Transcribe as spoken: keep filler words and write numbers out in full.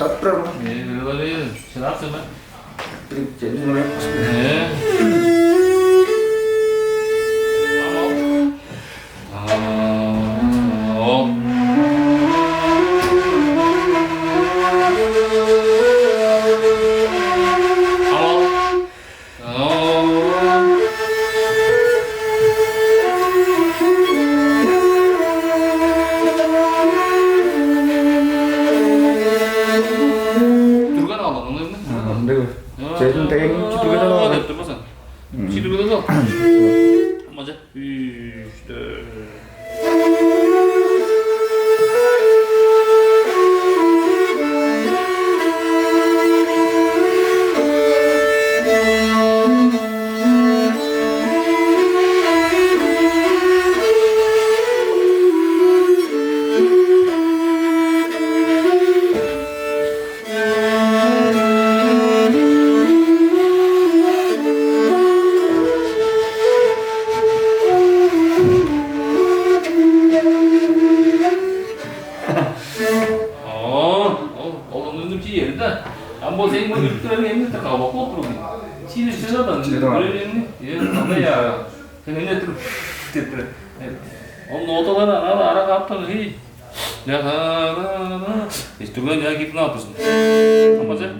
Э, өлүлери шыдап сыны. Бир чедип турайын. Э. Ол. Дүрген алган, ону эмне? А, ындыг. Чедин дегенин чүдүргеден алган деп турмасан. Чүдүргеден ал. Мажа. Үш, дөрт. Оо, ол, ол ындыг чий эди да. Ам бо сен муну үрүп турарың эмнетир, кавап болуп тур ол. Чиир чыгар да, чыгар. Көререңни. Е, кандай я. Сен эмнетир деп тур. Ол ноталар ана ара каптан, хей. Я, ха, ха, ха. Эстүрген я киптин ап турсун. Тамаза.